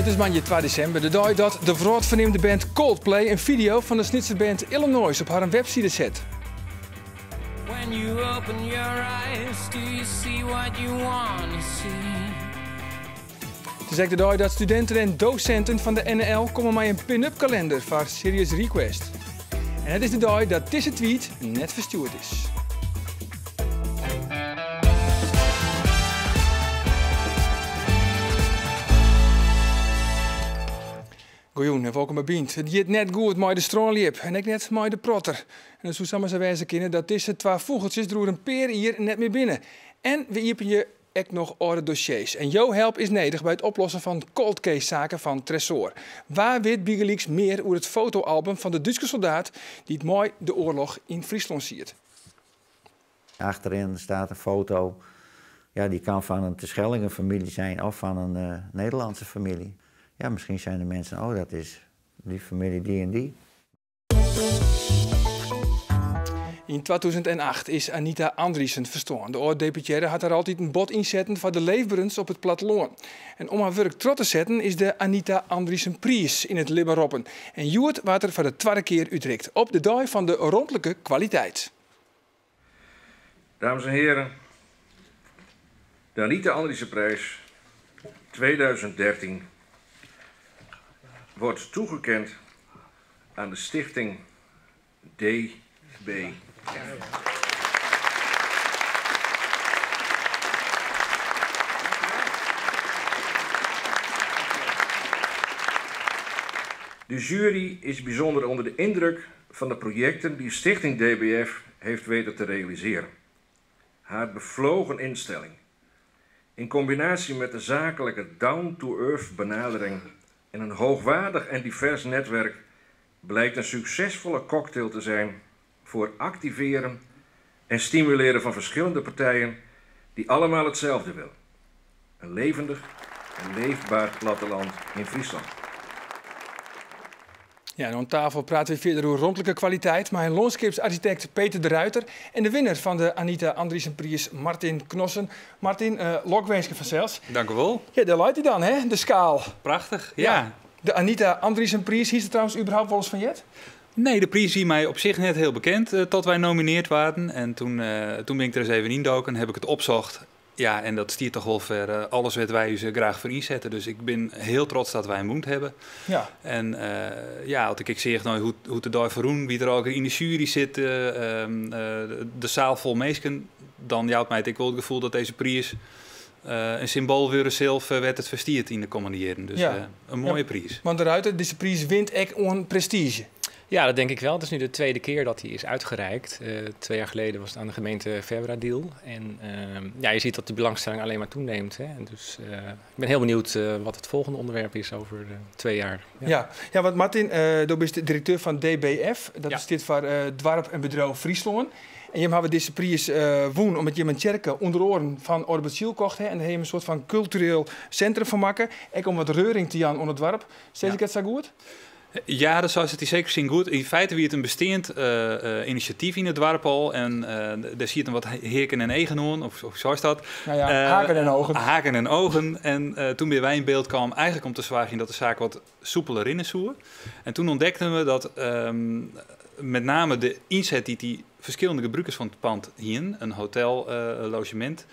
It is moandei 2 desimber, de dei dat de wrâldferneamde band Coldplay in fideo fan de Snitser band Illinois op harren webside set. When you open your eyes, do you see what you wanna see? It is ek de dei dat studinten en dosinten fan de NHL komme mei in pin-up kalinder foar Serious Request. En it is de dei dat dizze tweet net ferstjoerd is. Goejûn en wolkom by Bynt. It giet net goed mei de strânljip en ek net mei de protter. En it soe samar sa wêze kinne dat dizze twa fûgeltsjes der oer in pear jier net mear binne. En we iepenje ek noch âlde dossiers. En jo help is nedich by it oplossen fan cold case saken fan Tresoar. Wa wit bygelyks mear oer it fotoalbum fan de Dútske soldaat dy't mei de oarloch yn Fryslân siet? Achterin staat een foto, ja, die kan van een Terschellinger familie zijn of van een uh, Nederlandse familie. Ja, misschien zijn de mensen, oh, dat is die familie die en die. Yn 2008 is Anita Andriesen ferstoarn. De âld-deputearre hat har altiten bot ynsetten foar de leefberens op it plattelân. En om har wurk troch te setten is de Anita Andriesen Priis yn it libben roppen. En hjoed waard er foar de twadde kear útrikt, op de dei fan de romtlike kwaliteit. Dames en heren, de Anita Andriesenprijs 2013 wordt toegekend aan de stichting DBF. De jury is bijzonder onder de indruk van de projecten die Stichting DBF heeft weten te realiseren. Haar bevlogen instelling, in combinatie met de zakelijke down-to-earth benadering en een hoogwaardig en divers netwerk, blijkt een succesvolle cocktail te zijn voor activeren en stimuleren van verschillende partijen die allemaal hetzelfde willen. Een levendig en leefbaar platteland in Friesland. Ja, en oan tafel prate we fierder oer romtlike kwaliteit mei lânskipsarsjitekt Peter de Ruiter en de winner fan de Anita Andriesenpriis Martin Cnossen. Martin, uh, lokwinske fansels. Dank u wol. Ja, dêr leit hy dan, hè? De skaal. Prachtich, ja. ja. De Anita Andriesenpriis, hiest der trouwens überhaupt wolris fan heard? Nee, de priis wie my op sich net hiel bekend uh, tot wy nominearre waarden. En toen, uh, toen bin ik der ris even yndoken, ha ik it opsocht. Ja, en dat stiet toch wol foar uh, alles wêr't wy ús graach foar ynsette. Dus ik bin hiel trots dat wy him wûn hawwe. Ja. En uh, ja, as ik ek seach nei hoe't de dei ferrûn, wie der al yn de jury sit, uh, de saal fol minsken, dan jout my it ek wol it gefoel dat dizze priis in symboal wurde sil foar wêr't it foar stiet yn de kommende jierren. Dus ja. in moaie ja. priis. Want De Ruiter, dizze priis wint ek oan prestiizje. Ja, dat denk ik wel. Het is nu de tweede keer dat hij is uitgereikt. 2 jaar geleden was het aan de gemeente Ferwerderadiel. En ja, je ziet dat de belangstelling alleen maar toeneemt. Hè. En dus ik ben heel benieuwd wat het volgende onderwerp is over 2 jaar. Ja, ja, ja want Martin, do bist de direkteur fan DBF. Dat ja. is dit foar Doarp en Bedriuw Fryslân. En jim hawwe dizze priis wûn omdat jim in tsjerke ûnder oaren fan Oarderbetsiel kocht ha en dêr in soart fan kultureel sintrum fan makke. Ek om wat reuring te jaan oan it doarp. Sis ja. ik it sa goed? Ja, dat seist it yn sekere sin goed. Yn feite wie it in besteand inisjatyf yn it doarp al. En dêr sieten wat heakken en eagen oan, of hoe seist dat? Nou ja, haken en ogen. Haken en ogen. En toen binne wy yn byld kaam, eigentlik om te soargjen dat de saak wat soepeler rinne soe. En toen ûntdekten we dat met name de ynset dy't dy ferskillende gebrûkers fan it pand hienen, in hotel, logement,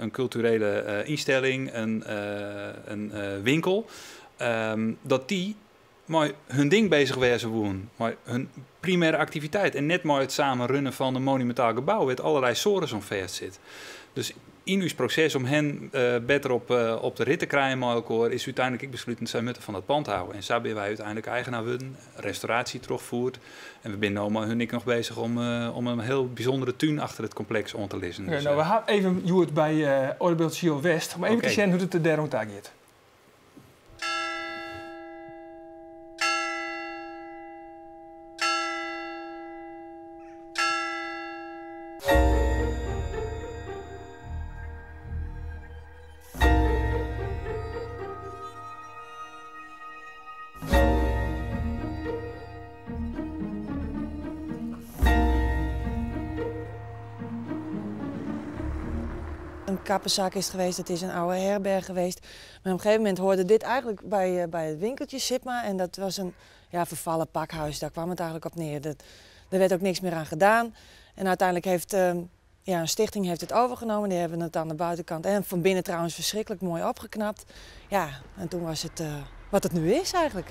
in kulturele ynstelling, in winkel, dat dy mei hun ding beuzich wêze woenen, mei hun primêre aktiviteit en net mei it samen runnen fan in monumintaal gebou wêr't allerlei sores oan fêst sit. Dus yn ús proses om hen better op de rit te krijen mei elkoar is úteinlik ek besluten sy moatte fan dat pand hâlde. En sa binne wy úteinlik eigenaar wurden, restauraasje trochfierd en we binne no mei hun ek noch beuzich om in hiel bysûndere tún achter it kompleks oan te lizzen. Ja, Dus, no, we hawwe even hjoed by Oarderbiltsiel west om even te sjen hoe't it der dêr oan ta giet. Een kapperszaak is het geweest, het is een oude herberg geweest. Maar op een gegeven moment hoorde dit eigenlijk bij het winkeltje Sipma. En dat was een, ja, vervallen pakhuis, daar kwam het eigenlijk op neer. Er werd ook niks meer aan gedaan. En uiteindelijk heeft ja, een stichting heeft het overgenomen. Die hebben het aan de buitenkant en van binnen trouwens verschrikkelijk mooi opgeknapt. Ja, en toen was het wat het nu is eigenlijk.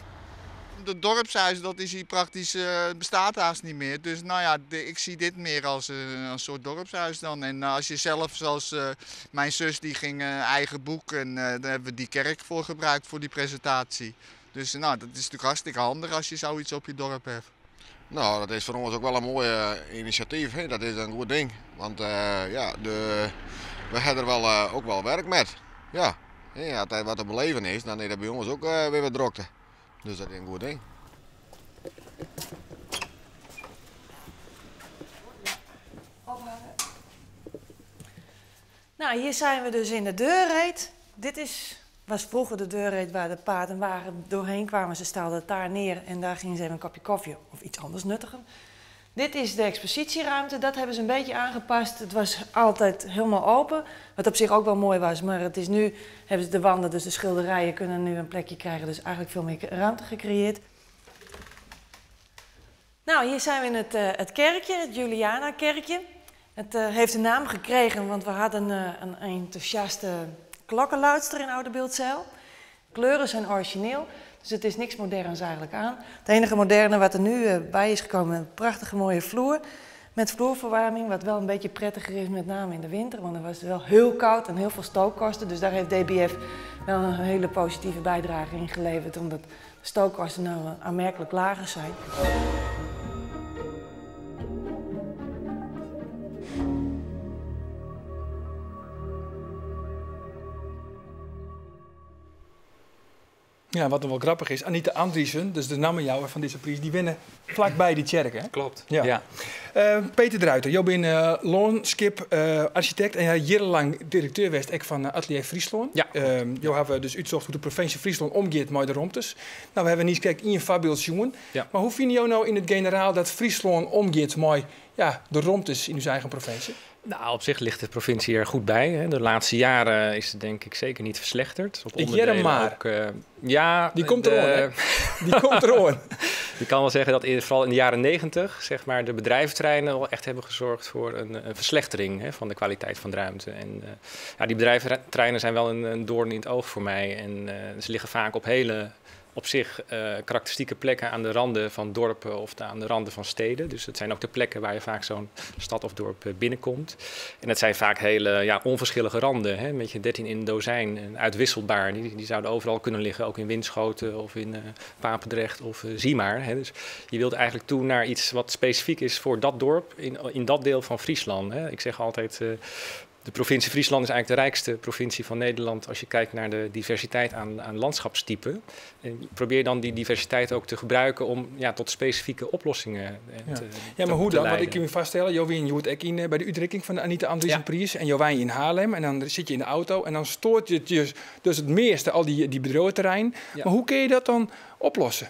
Het dorpshuis, dat is hier praktisch, bestaat haast niet meer. Dus nou ja, ik zie dit meer als een soort dorpshuis dan. En als je zelf, zoals mijn zus, die ging eigen boek en daar hebben we die kerk voor gebruikt voor die presentatie. Dus nou, dat is natuurlijk hartstikke handig als je zoiets op je dorp hebt. Nou, dat is voor ons ook wel een mooi initiatief. Hè? Dat is een goed ding. Want ja, we hebben er wel, ook wel werk met. Ja, ja, als er wat te beleven is, dan is dat bij ons ook weer wat drukte. Dus dat is een goed ding. Nou, hier zijn we dus in de deurreet. Dit was vroeger de deurreet waar de paard en wagen doorheen kwamen. Ze stelden het daar neer en daar gingen ze even een kopje koffie of iets anders nuttigen. Dit is de expositieruimte, dat hebben ze een beetje aangepast. Het was altijd helemaal open, wat op zich ook wel mooi was. Maar het is nu, hebben ze de wanden, dus de schilderijen kunnen nu een plekje krijgen. Dus eigenlijk veel meer ruimte gecreëerd. Nou, hier zijn we in het kerkje, het Juliana-kerkje. Het heeft de naam gekregen, want we hadden een enthousiaste klokkenluidster in Oudebildtzijl. De kleuren zijn origineel, dus het is niks moderns eigenlijk aan. Het enige moderne wat er nu bij is gekomen, een prachtige mooie vloer met vloerverwarming, wat wel een beetje prettiger is, met name in de winter, want dan was het wel heel koud en heel veel stookkosten. Dus daar heeft DBF wel een hele positieve bijdrage in geleverd, omdat de stookkosten nou aanmerkelijk lager zijn. Ja, wat nog wel grappig is, Anita Andriesen, dus de naamjouwer van deze prijs, die winnen vlakbij die kerk, hè? Klopt, ja. Ja. Peter de Ruiter, jij bent loonskip architect en jij jarenlang directeur geweest ook van Atelier Friesland. Ja. Jo hebben dus uitgezocht hoe de provincie Friesland omgaat met de romtes. Nou, we hebben niet gekeken in voorbeeld zien. Ja. Maar hoe vind je nou in het generaal dat Friesland omgaat met, ja, de romtes in uw eigen provincie? Nou, op zich ligt de provincie er goed bij. Hè. De laatste jaren is het denk ik zeker niet verslechterd. Op Ik onderdelen maar. ook, ja, die komt erom, hè? Die komt erom. Je kan wel zeggen dat vooral in de jaren 90, zeg maar, de bedrijventerreinen wel echt hebben gezorgd voor een verslechtering, hè, van de kwaliteit van de ruimte. En ja, die bedrijventerreinen zijn wel een doorn in het oog voor mij. En ze liggen vaak op hele op zich karakteristieke plekken aan de randen van dorpen of aan de randen van steden. Dus het zijn ook de plekken waar je vaak zo'n stad of dorp binnenkomt. En dat zijn vaak hele, ja, onverschillige randen, hè? Met je 13 in een dozijn en uitwisselbaar. Die zouden overal kunnen liggen, ook in Winschoten of in Papendrecht of zie maar. Hè? Dus je wilt eigenlijk toe naar iets wat specifiek is voor dat dorp in dat deel van Friesland. Hè? Ik zeg altijd, de provincie Friesland is eigenlijk de rijkste provincie van Nederland als je kijkt naar de diversiteit aan landschapstypen. En probeer dan die diversiteit ook te gebruiken om, ja, tot specifieke oplossingen te Ja, maar hoe te dan? Want leiden. ik kan me vaststellen, Jowien, je hoort ook in, bij de uitreiking van de Anita Andriesen Ja. Prijs en Jowijn in Haarlem. En dan zit je in de auto en dan stoort je het je dus het meeste al die bedrijventerrein. Ja. Maar hoe kun je dat dan oplossen?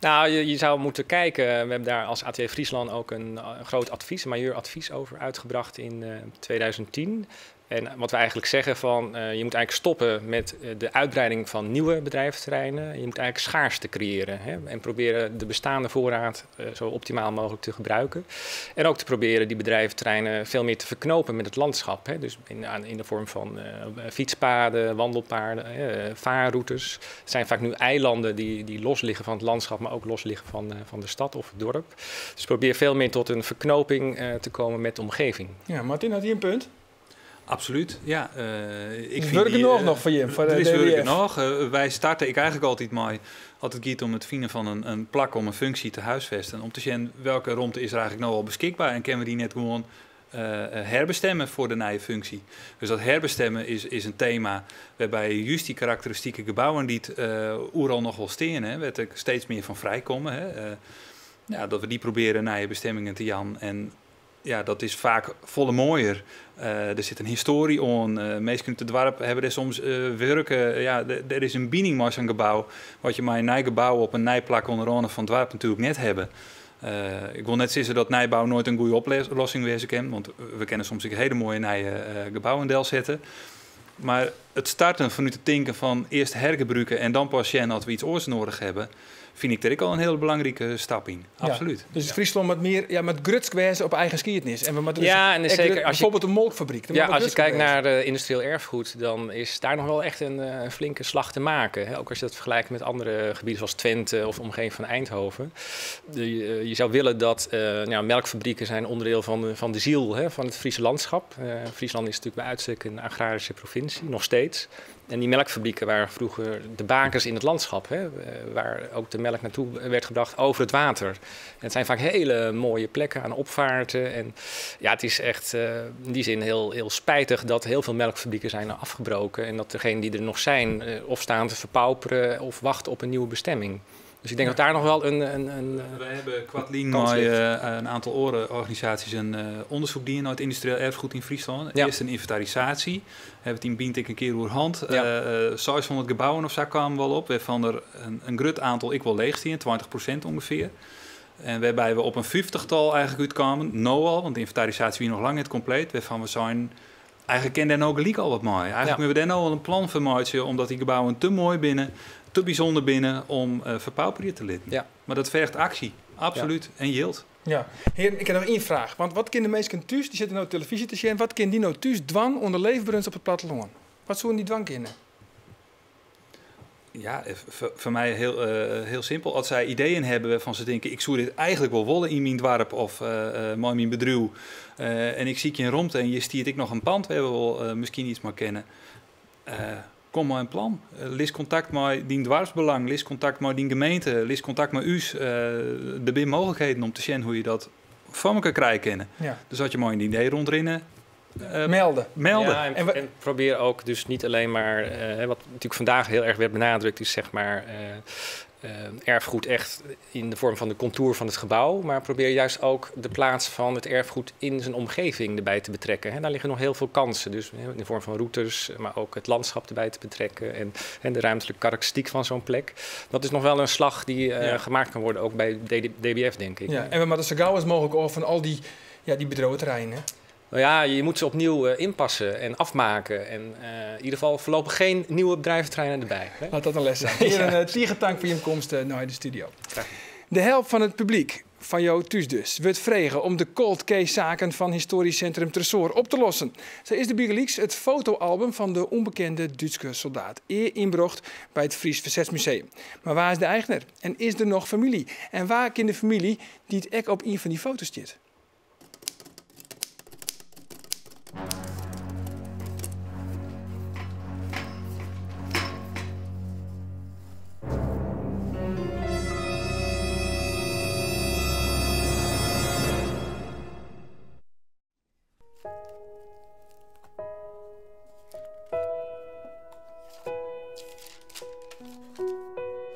Nou, je zou moeten kijken. We hebben daar als ATW Friesland ook een groot advies, een majeur advies over uitgebracht in 2010. En wat we eigenlijk zeggen van, je moet eigenlijk stoppen met de uitbreiding van nieuwe bedrijventerreinen. Je moet eigenlijk schaarste creëren, hè, en proberen de bestaande voorraad zo optimaal mogelijk te gebruiken. En ook te proberen die bedrijventerreinen veel meer te verknopen met het landschap. Hè. Dus in de vorm van fietspaden, wandelpaden, vaarroutes. Het zijn vaak nu eilanden die los liggen van het landschap, maar ook los liggen van de stad of het dorp. Dus probeer veel meer tot een verknoping te komen met de omgeving. Ja, Martin, had hij een punt? Absoluut, ja. Ik Dus vind werken die, nog voor je, voor de er is werken DWF. nog. Wij starten ik eigenlijk altijd maar altijd gaat om het vinden van een plak om een functie te huisvesten. Om te zien welke ruimte is er eigenlijk nou al beschikbaar en kunnen we die net gewoon herbestemmen voor de nieuwe functie. Dus dat herbestemmen is een thema waarbij juist die karakteristieke gebouwen die het oeral nog wel steen, hè, waar er steeds meer van vrijkomen. Hè, ja, dat we die proberen nieuwe bestemmingen te jan en ja, dat is vaak volle mooier. Er zit een historie on. Meest kunnen het dorp hebben er soms werken. Ja, er is een binding met zo'n gebouw. Wat je maar een nieuw gebouw op een nijplak onder andere van het dorp natuurlijk net hebben. Ik wol net sizze dat nijbou noait in goede oplossing wêze kin, want we kinne soms ek hiele moaie nije gebouwen delsette. Mar it starten fanút it tinken fan earst hergebrûke en dan pas sjen oft we iets oars nedich hawwe, fyn ik dêr ek al in hiele belangrike stap yn. Absolút. Ja. Dus Fryslân moat mear, ja, moat grutsk wêze op eigen skiednis. En we moatte dus Ja, en ek zeker als je bijvoorbeeld de molkfabryk. Ja, als je kijkt naar industrieel erfgoed, dan is daar nog wel echt een flinke slag te maken. Hè? Ook als je dat vergelijkt met andere gebieden zoals Twente of de omgeving van Eindhoven. Je zou willen dat nou, melkfabrieken zijn onderdeel van de ziel, hè, van het Friese landschap. Friesland is natuurlijk bij uitstek een agrarische provincie, nog steeds. En die melkfabrieken waren vroeger de bakens in het landschap, hè, waar ook de melk naartoe werd gebracht over het water. En het zijn vaak hele mooie plekken aan opvaarten. En ja, het is echt in die zin heel, heel spijtig dat heel veel melkfabrieken zijn afgebroken. En dat degenen die er nog zijn of staan te verpauperen of wachten op een nieuwe bestemming. Dus ik denk dat daar nog wel een Wij hebben koartlyn kans mei, ligt. een aantal oare organisaties in onderzoek dien nei it yndustrieel erfgoed yn Fryslân. Earst in ynventarisaasje. Hawwe it yn Bynt ek in kear oer hân. 600 gebouwen of sa kamen wol op, wêrfan der in grut oantal ek wol leech stean, 20% ûngefear. En wêrby we op in 50-tal eigentlik útkamen, no al, want de ynventarisaasje wie noch lang net kompleet, wêrfan we seinen, eigentlik kin dêr no gelyk al wat mei. Eigentlik moatte we dêr no al in plan foar meitsje, omdat dy gebouwen te moai binne, te bysûnder binne om ferpauperje te litten. Mar dat ferget aksje, absolút, en jild. Ja. Hearen, ik ha noch ien fraach. Want wat kinne de minsken thús, dy sitte no telefyzje te sjen, wat kinne dy no thús dwaan oan de leefberens op it plattelân? Wat soene dy dwaan kinne? Ja, foar my hiel simpel. As sy ideeën hawwe wêrfan se tinke, ik soe dit eigentlik wol wolle yn myn doarp of mei myn bedriuw. En ik sykje in romte en hjir stiet ek noch in pand wêr we wol miskien iets mei kinne. Kom mei in plan. Lis kontakt mei dyn doarpsbelang, lis kontakt mei dyn gemeente, lis kontakt mei ús. Der binne mooglikheden om te sjen hoe't je dat foar elkoar krije kinne. Dus as je mei in idee rûnrinne, Melde. Melde. Ja, en probeer ook dus niet alleen maar, hè, wat natuurlijk vandaag heel erg werd benadrukt, is erfgoed echt in de vorm van de contour van het gebouw. Maar probeer juist ook de plaats van het erfgoed in zijn omgeving erbij te betrekken. Hè. Daar liggen nog heel veel kansen. Dus in de vorm van routes, maar ook het landschap erbij te betrekken. En de ruimtelijke karakteristiek van zo'n plek. Dat is nog wel een slag die gemaakt kan worden, ook bij DBF, denk ik. Ja, en we moeten zo gauw als mogelijk over van al die bedrijventerreinen. Hè? Je moet ze opnieuw inpassen en afmaken. En in ieder geval voorlopig geen nieuwe bedrijventerreinen erbij. Hè? Laat dat een les zijn. Hier een tige tank foar jim komst nei de studio. Graag. De help fan it publyk, fan jo thús dus, wurdt frege om de cold case saken fan Histoarysk Sintrum Tresoar op te lossen. Sa is der bygelyks it fotoalbum fan de ûnbekende Dútske soldaat ea ynbrocht by it Frysk Fersetsmuseum. Mar wa is de eigner? En is der noch famylje? En wa kin de famylje dy't ek op ien fan dy foto's stiet?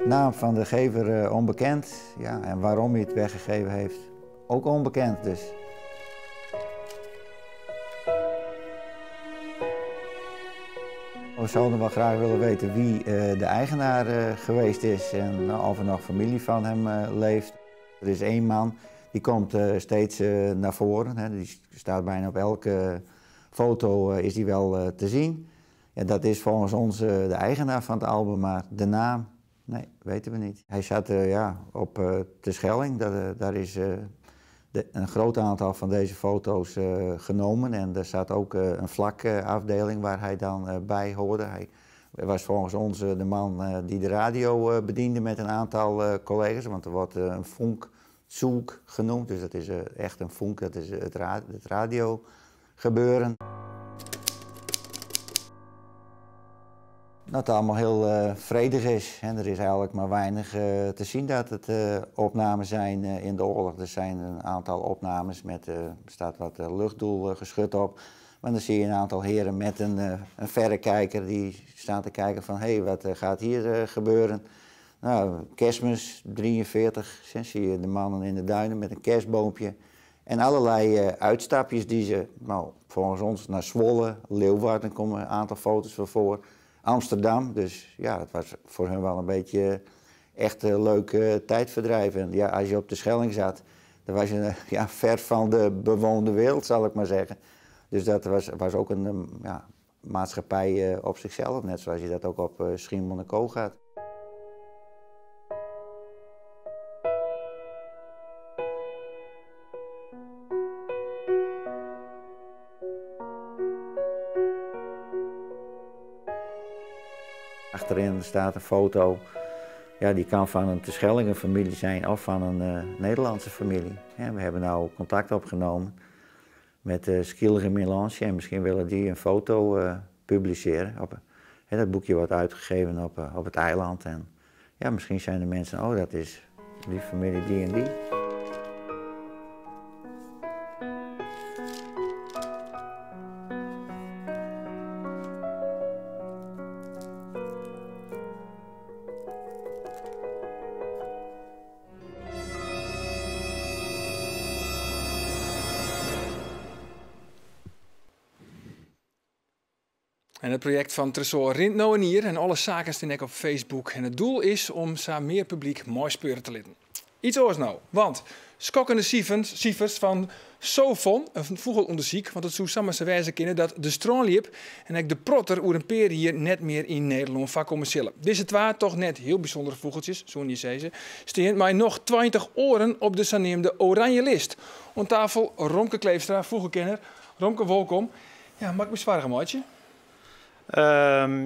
Naam van de gever onbekend. Ja, en waarom hij het weggegeven heeft, ook onbekend dus. We zouden wel graag willen weten wie de eigenaar geweest is en of er nog familie van hem leeft. Er is één man die komt steeds naar voren. Hè. Die staat bijna op elke foto is die wel te zien. Ja, dat is volgens ons de eigenaar van het album, maar de naam, nee, weten we niet. Hij zat op Terschelling, daar is een groot aantal van deze foto's genomen. En daar zat ook een flakafdeling waar hij dan bij hoorde. Hij was volgens ons de man die de radio bediende met een aantal collega's. Want er wordt een Funkzug genoemd, dus dat is echt een funk, dat is het radio gebeuren. Dat het allemaal heel vredig is. En er is eigenlijk maar weinig te zien dat het opnamen zijn in de oorlog. Er zijn een aantal opnames met, er staat wat luchtdoelgeschut op. Maar dan zie je een aantal heren met een verrekijker die staan te kijken van, hé, hey, wat gaat hier gebeuren? Kerstmis 43, hè, zie je de mannen in de duinen met een kerstboompje. En allerlei uitstapjes die ze, volgens ons naar Zwolle, Leeuwarden komen een aantal foto's van voor. Amsterdam, dus het was voor hun wel een beetje echt een leuk tijdverdrijf. En als je op de Schelling zat, Dat was een, ja, ver van de bewoonde wereld, zal ik maar zeggen. Dus dat was ook een, ja, maatschappij op zichzelf, net zoals je dat ook op Schiermonnikoog gaat. Achterin staat een foto, ja, die kan van een Terschellinger familie zijn of van een Nederlandse familie. Ja, we hebben nou contact opgenomen met de Skielige Melange en misschien willen die een foto publiceren. Dat boekje wordt uitgegeven op het eiland en ja, misschien zijn de mensen, oh, dat is die familie die en die. En het project van Tresoar rint no in jier en alle saken stean ek op Facebook. En it doel is om sa mear publyk meispeure te litten. Iets oars no, want skokkende sifers fan Sovon, in fûgelûndersyk, want it soe samar sa wêze kinne dat de strânljip en ek de protter oer in pear jier net mear yn Nederlân foarkomme sille. Dizze twa toch net hiel bysûndere fûgeltsjes, soene je sizze, stean mei noch 20 oaren op de saneamde oranje list. Oan tafel Romke Kleefstra, fûgelkenner. Romke, wolkom. Ja, moat ik my soargen meitsje?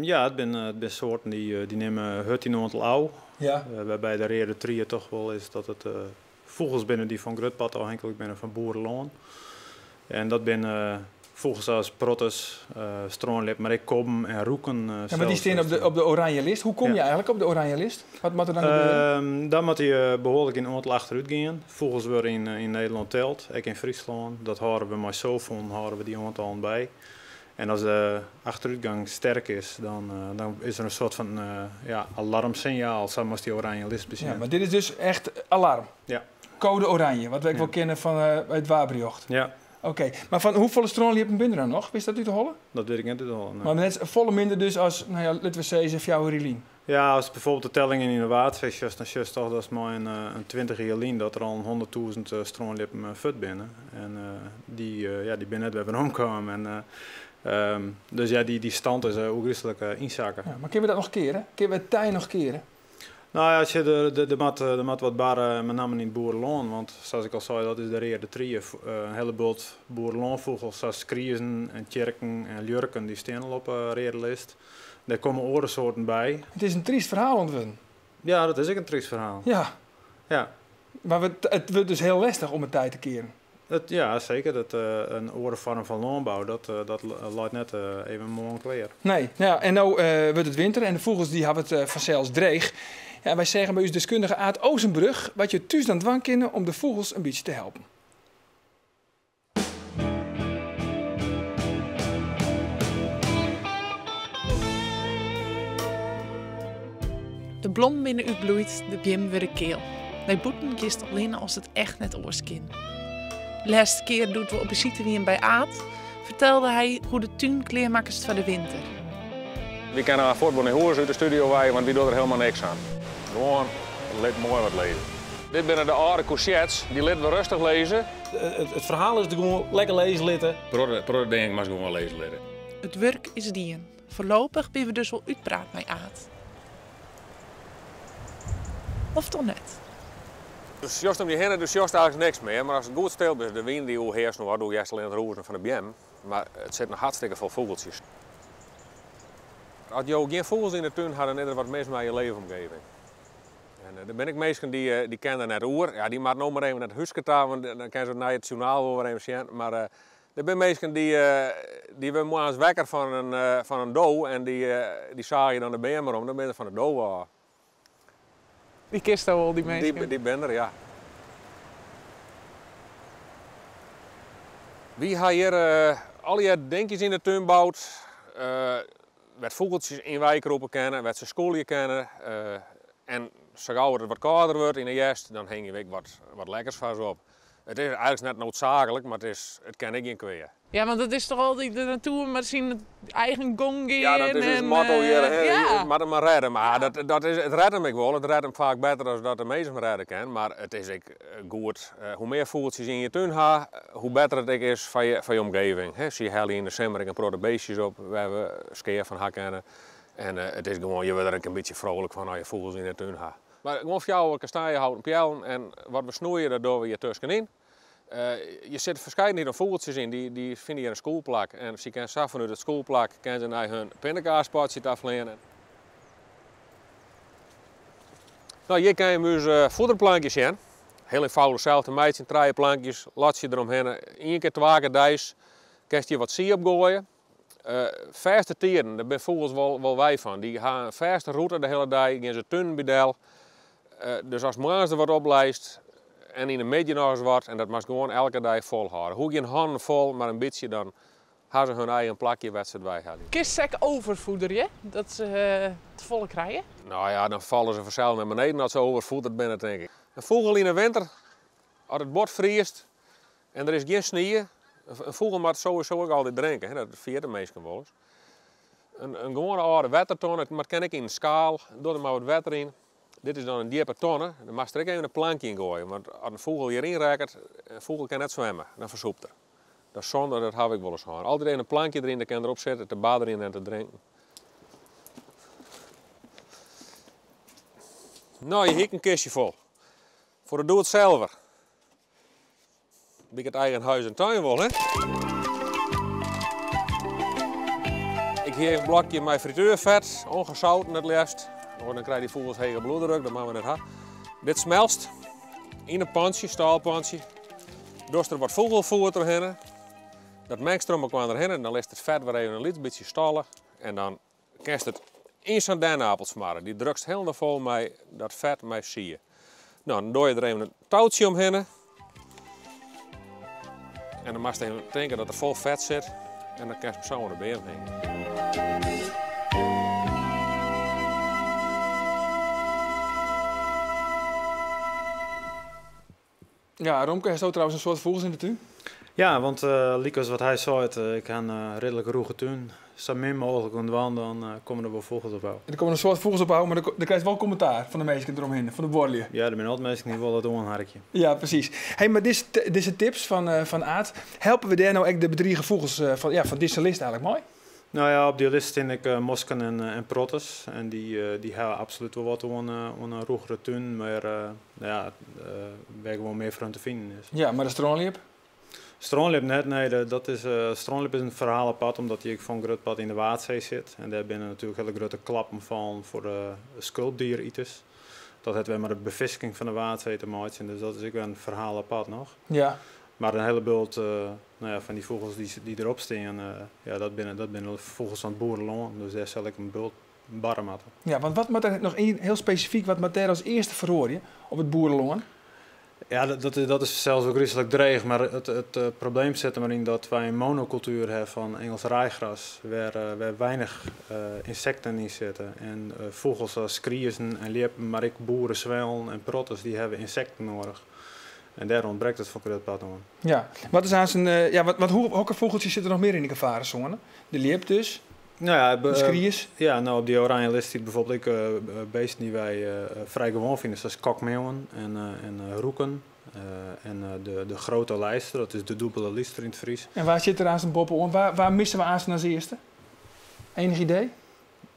Ja, it binne soarten dy nimme hurd yn oantal ôf. Wêrby de reade trie toch wol is dat it fûgels binne dy't fan grut part ôfhinklik binne fan boerelân. En dat binne fûgels as protters, strânljip, mar ek kobben en roeken. Ja, mar dy stean op de oranje list. Hoe komme je eigentlik op de oranje list? Wat moat der dan gebeuren? Dan moatte je behoarlik yn oantal achterút gean. Fûgels wurde yn Nederlân teld, ek yn Fryslân. Dat hâlde we mei Sovon, hâlde we dy oantallen by. En as de achterútgang sterk is, dan is der in soart fan alarmsinjaal, sa moatst dy oranje list besjen. Ja, mar dit is dus echt alarm? Ja. Code oranje, wat we ek wol kenne fan it waarberjocht. Ja. Oké, mar fan hoefolle strânljippen binne der dan noch? Witst dat út de holle? Dat wit ik net út de holle, nee. Mar net folle minder dus as, nou ja, litte we sizze, 4 jier lyn. Ja, as bijvoorbeeld de tellingen yn de Waadsee sjochst, dan sjochst toch dat mei in 20 jier lyn dat der al in 100.000 strânljippen fuort binne. En dy binne net wer weromkaam. En dus ja, dy stand is oergryslik ynsakke. Ja, mar kinne we dat noch keare? Kinne we it tij noch keare? Nou ja, als je de, de, de mat, de mat wat barren, met name in het boerenland, want zoals ik al zei, dat is de reade trie. Een heleboel boerenlandvogels, zoals kriezen en tjerken en ljurken, die staan al op de reade list. Daar komen oare soorten bij. Het is een triest verhaal ontwurden. Ja, dat is ook een triest verhaal. Maar het wordt dus heel lastig om het tij te keren. Ja, zeker. Dat een oare vorm van landbouw, dat laat net even mooi kleer. Nee, nou ja, en nou wordt het winter en de vogels die hebben het vanzelfs dreig. Ja, wij zeggen bij uw deskundige Aad Oosenbrug wat je thuis dan dwang kunnen om de vogels een beetje te helpen. De blom binnen u bloeit, de biem weer de keel. Bij boeten kiest alleen als het echt net oorskin. De laatste keer doet we op visite wie bij Aad, vertelde hij hoe de tuinkleermakers van de winter. We kunnen haar voetbal in hoers uit de studio waaien, want we doen er helemaal niks aan. Gewoon, het lijkt mooi wat lezen. Dit zijn de oude courgettes, die laten we rustig lezen. Het verhaal is gewoon lekker lezen litten. Protte denk ik maar gewoon lezen litten. Het werk is dien. Voorlopig ben we dus wel uitpraat met Aad. Of toch net? Dus just om die henne, dus just eigenlijk niks meer. Maar als het goed stil is, de wind die hoe heerst nog wat, doe je alleen het roeren van de biem. Maar het zit nog hartstikke veel vogeltjes. Als je geen vogels in de tuin had, dan is er wat mis met je leefomgeving. En er ben ik mensen die kennen net oer. Ja, die maakt nog maar even naar het huiske toe, want dan kunnen ze naar het journaal wel weer even zien. Maar er zijn mensen die worden morgens wakker van een doe en die zaaien dan de bemer om, dan ben je van de doe af. Die kist al, die mensen? Die ben er, ja. Wie ha hier al die dingetjes in de tuin bouwd, met vogeltjes in wijk roepen kennen, met ze schoolje kennen. En zo gauw het wat kouder wordt in de herfst, dan hang je ook wat lekkers vast op. It is eigentlik net noodsaaklik, mar it is, it kin ek gjin kwea. Ja, want it is toch altyd de natuer mar syn eigen gong gean. Ja, dat is ús motto hjir, hè. It moat him mar rêde. Mar dat, dat is, it rêdt him ek wol. It rêdt him faak better as dat de mins him rêde kin. Mar it is ek goed, hoe mear fûgeltsjes je yn je tún ha, hoe better it ek is foar je, foar je omgeving. Hè, sy helje yn de simmer ek in protte beestjes op wêr't we skea fan ha kinne. En it is gewoan, je wurde der ek in bytsje frolik fan as je fûgels yn de tún ha. Mar gewoan fjouwer kastanjehouten peallen en wat we snoeie, dat dogge we hjir tuskenyn. Hjir sit ferskeidenheid oan fûgeltsjes yn, dy fine hjir in skûlplak en sy kinne sa fanút it skûlplak kinne se nei hun pindakaaspotsje ta fleane. No, hjir kinne je ús foederplankje sjen. Hiel eenfâldich sels te meitsjen, trije plankjes, latsje deromhinne. Ien kear, twa kear deis kinst hjir wat sie op goaie. Fêste tiden, dêr binne fûgels wol wei fan. Dy ha in fêste rûte de hiele dei, gean se tunen by del. Dus ast moarns der wat op leist en yn de middei noch ris wat, en dat moatst gewoan elke dei folhâlde. Hoech gjin hannen fol, mar in bytsje, dan ha se hun eigen plakje wêr't se it weihelje. Kinst se ek overvoederje, dat se te folle krije? No ja, dan falle se fansels nei beneden as se overvoederd binne, tink ik. In fûgel yn 'e winter, as it bot friest en der is gjin snie, in fûgel moat sowieso ek altyd drinke, hè, dat ferjitte minsken wolris. In gewoane âlde wettertonne, it kin ek yn in skaal, doch der mar wat wetter yn. Dit is dan in djippe tonne, dan moatst der ek even in plankje yn goaie, want as in fûgel hjiryn rekket, in fûgel kin net swimme, dan fersûpt er. Dat is sûnder, dat haw ik wolris hân. Altyd even in plankje deryn, dan kin er op sitte te badderjen en te drinken. No, hjir hie ik in kistje fol. Foar de doe-it-selver. By it eigen huis en tuin wol, hè? Ik hie even in blokje mei frituerfet, ongezouten it leafst. Oh, dan krije dy fûgels hege bloeddruk, dat moatte we net ha. Dit smelst yn in pantsje, staalpantsje. Dochst der wat fûgelfoer trochhinne. Dat mengst troch mekoar derhinne, dan litst it fet wer even in lyts bytsje stolle. En dan kinst it yn sa'n denapel smarre. Dy drukst hielendal fol mei dat fet mei sie. No, dan doar je der even in toutsje omhinne. En dan moatst even tinke dat der fol fet sit. En dan kinst him sa oan de beam hingje. Ja, Romke, hast trouwens in soad fûgels yn de tún? Ja, want lykas wat hy sei, ik ha in ridlik rûge tún. Sa min mooglik oan dwaan, dan komme der wol fûgels op ôf. Der komme in soad fûgels op ôf, mar der krijst wol kommentaar fan de minsken deromhinne, fan de buorlju. Ja, der binne altyd minsken dy't wolle it oanharkje. Ja, presys. Hey, mar dizze tips fan Aart, helpe we dêr no ek de bedrige fûgels fan, ja, fan dizze list eigenlik mei? No ja, op dy list stean ek mosken en protters. En dy hawwe absolút wol wat oan in rûgere tún, mar no ja, wêr gewoan mear foar hun te finen is. Ja, mar de strânljip? Strânljip net, nee. Dat is, strânljip is in ferhaal apart, omdat dy ek foar in grut part yn de Waadsee sit. En dêr binne natuerlik hiele grutte klappen fallen foar de skulpdieriters. Dat hat wer mei de befisking fan de Waadsee te meitsjen, dus dat is ek wer in ferhaal apart noch. Mar in hiele bult no ja, fan dy fûgels dy't derop stean, ja, dat binne fûgels fan it boerelân. Dus dêr sil ek in bult barre moatte. Ja, want wat moat der noch hiel spesifyk, wat moat dêr as earste feroarje op it boerelân? Ja, dat is fansels wol gryslik dreech, mar it probleem sit der mar yn dat wy in monokultuer ha fan Ingels raaigras, wêr weinich ynsekten yn sitte. En fûgels as skriezen en ljippen, mar ek boereswellen en protters, dy hawwe ynsekten noadich. En dêr ûntbrekt it foar grut part oan. Ja, wat is aanst in, ja, wat, wat, hoe, hokker fûgeltsjes sitte der noch mear yn de gefaresône? De ljip dus? No ja, De skries? Ja, no, op dy oranje list stiet bijvoorbeeld ek beesten dy't wy frij gewoan fine, sa as kokmeeuwen en roeken. En de grote lijster, dat is de dûbele lyster yn it Frysk. En wa sit der aanst boppe-oan? Wa misse we aanst as earste? Enig idee?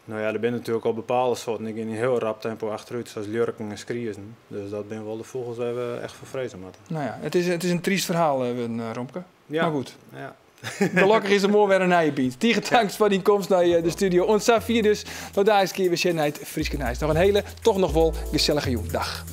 No ja, der binne natuerlik al bepaalde soarten dy gean yn hiel rap tempo achterút, sa as ljurken en skriezen. Dus dat binne wol de fûgels wêr't we echt foar freze moatte. No ja, it is in tryst ferhaal wurden, Romke. Ja. Mar goed. Ja. Gelokkich is der moarn wer in nije Bynt. Tige tank foar dyn komst nei de studio. Oant safier dus. Tot daliks kear wer sjen nei it Fryske Nijs. Noch in hiele, toch noch wol, gesellige jûn. Dag.